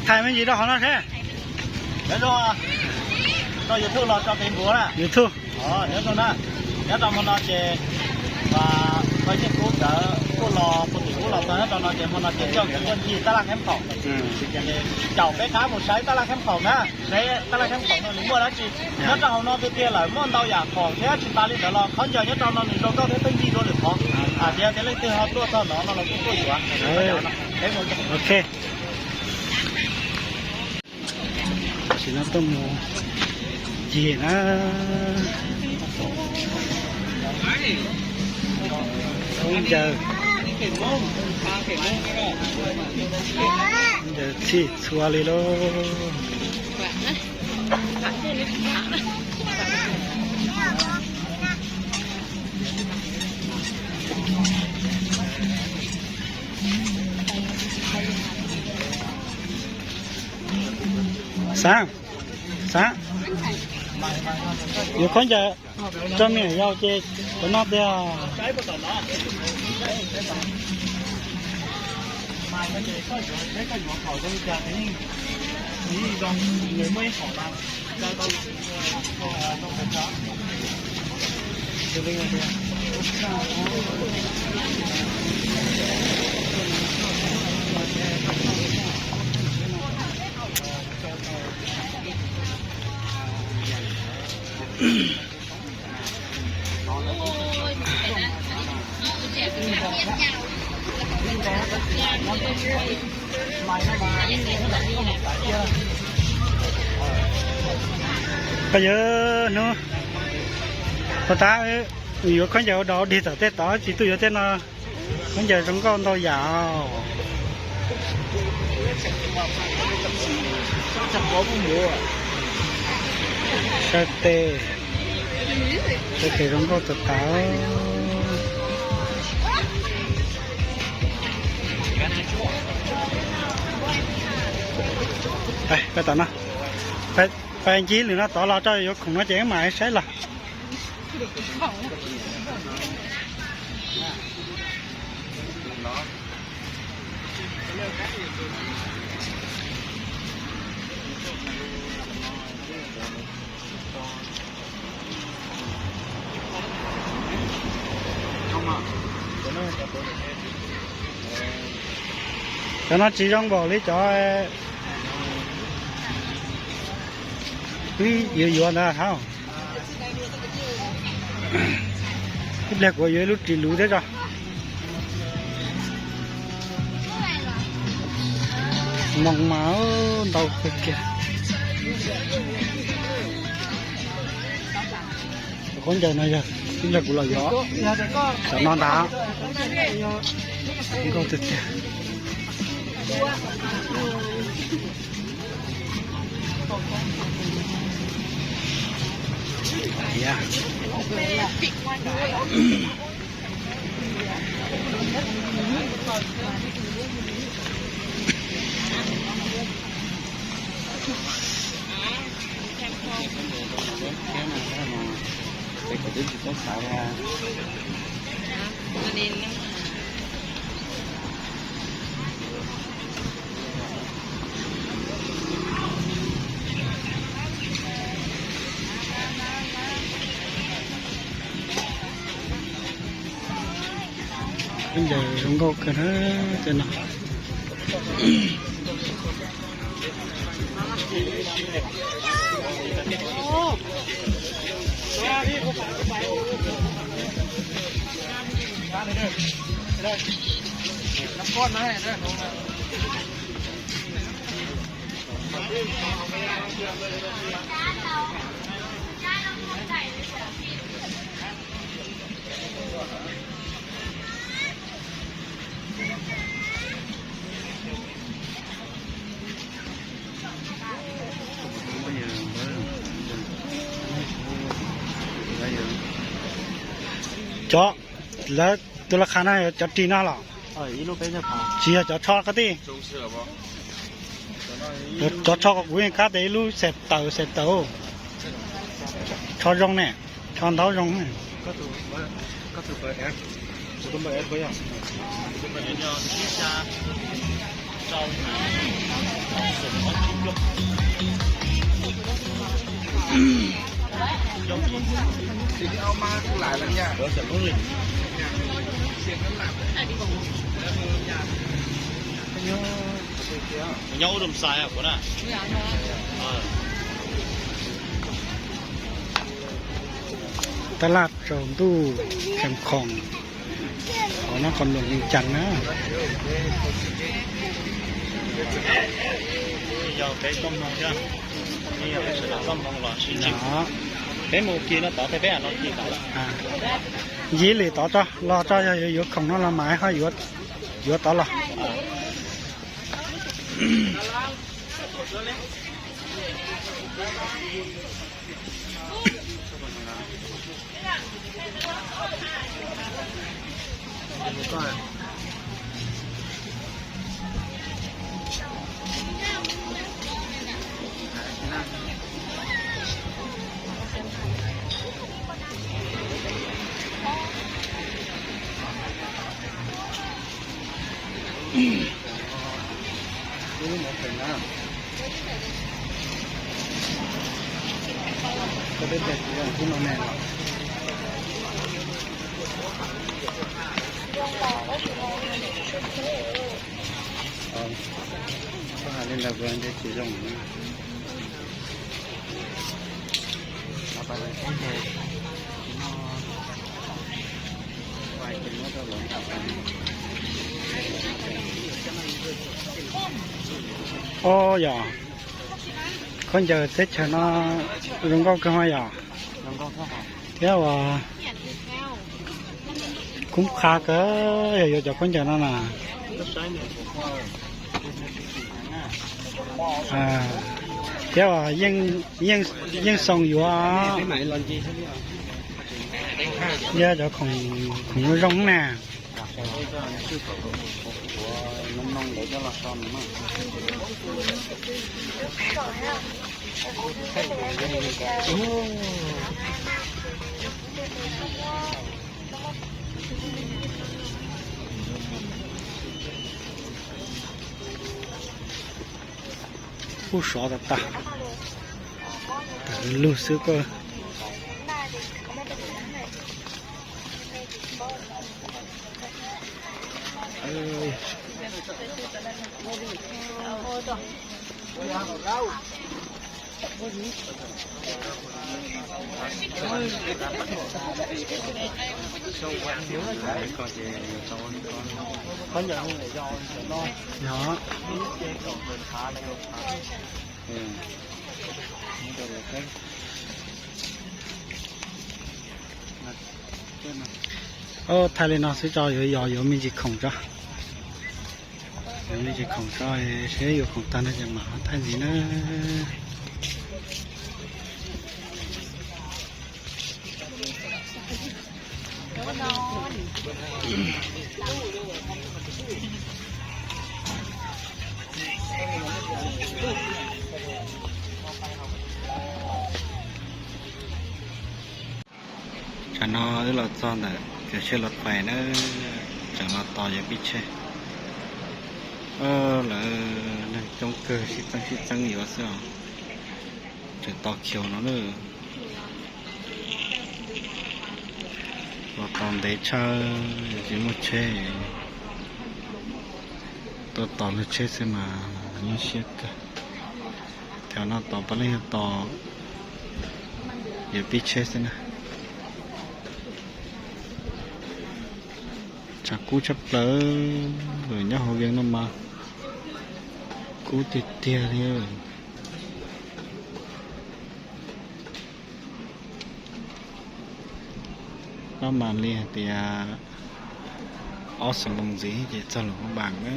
Thaij me ntsis rau hauv no seb. Nyob zoo, rau YouTube los rau Facebook na? YouTube. Nyob zoo na, nyob rau hmo no ces, Paj Yeej Kub nkawd kuj los puag tim ub los txog nyob rau no ces hmo no ces coj nkawd tuaj ncig tab laj kheeb phaum. Ces caum peb qab mus saib tab laj kheeb phaum na, saib tab laj kheeb phaum no nws muaj dab tsi. Nyob rau hauv no tiag tiag lawm muaj ntau yam khoom thiab tsis tas li ntawd los khaub ncaws nyob rau no nws zoo nkauj thiab pheej ncig dua lwm qhov. Tias tias leej twg ho tuaj txog no no los kuj tuaj yuav. Ok. Tam sim no tuaj mus ncig na. Khaub ncaws, khaub ncaws txhij txhua li lauj. Xav, xav yuav khaub ncaws rau me nyuam yaus ces cov no tiag. Koj yawg hnub, puas tas yuav khaub ncaws ua dog dig tom tej tod tsis tuaj yuav tej no. Khaub ncaws zoo nkauj ntau yam. Saib tes, saib tes zoo nkauj tas tas. Peb tom no, peb ncig lwm no tod los rau yuav khoom no ces wb mam saib los. Cov no tsis zoo npaum li cov wb yuav yuav ntawd hauj. Ib pliag kuv yuav ib lub ris luv thiab tso. Moos mas ntau kawg kiag. Khaub ncaws no yog ib pliag kuv los yuav cov no ntag. Nkauj tiag tiag. Khaub ncaws zoo nkauj kawg na, tej no. Cov lawv tus laj kha no yog cov ris no los? Tsis yog cov tsho qab tij. Cov tsho kuv yeej kab tias ib lub xees tawm xees tawm. Tsho zoo ne, tsho ntaub zoo. Koj tus npawb es puas yog? Tus npawb es puas yog? Tus npawb es yog ib xya rau, ib xya rau Nyob ub rau xais kuv na. Tab laj tsaus ntuj, khoom khoom, qhov no qhov luam vias cas na. Yog peb toj hmoo thiab, yog peb sawv daws toj hmoo los sib ntseeg. Peb mus kis no tod, peb peb no kis tod. Ncig li tod tso, los tso, yog yuav yuav khoom no los mas ho yuav tod los. Koj hais li ntawd kuv ntshai tsis zoo na. Au yog, khaub ncaws teb chaws no zoo nkauj kawg mas yog, thiab uas kub qha kawg, yog yuav cov khaub ncaws no na. Thiab uas yeej xoo yuav, yog cov khoom zoo zoo na. Kuj sov tas tas, tas lug xwb koj. Thaij li no xwb tso, yuav yos yuav me ntsis khoom tso. Yuav me ntsis khoom tso, seb yuav khoom tag no ces mam thaij ntxiv na. Tsam no wb los txog ntawm cov tsheb los fais na, tseem los tos yuav pib tsheb. Lawv neeg coob kawg, sib txeeb sib txeeb yuav xwb os. Tseem tos khiaus no na. Los tos ntev tshaj, tsis muaj tsheb, tuaj tos lub tsheb xwb mas nyuaj siab kawg. Thaum no tos puav leej yog tos yuav pib tsheb xwb na. Tshav kub tshaj plaws, nyob hauv Vias no mas kub tiag tiag li. Pab mam li hais tias ob xuab moos ntxiv ces txog Luam Phab Npas na.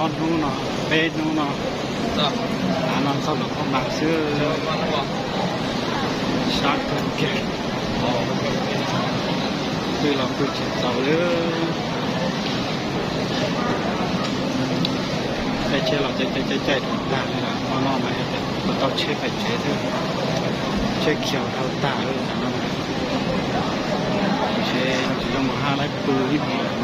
Ob hnub no, peb hnub no, av no txog los poj mas xwb, sab kawg kiag. Pw los pw tsis txaus li. Caij tsheb los caij caij caij caij tag li lawm, hmo no mas yog tias puas tau tsheb pem tsev xwb, tsheb khiaus dhau tag lawm no. Tsev tsis zoo mus hab laib pw ib hmo.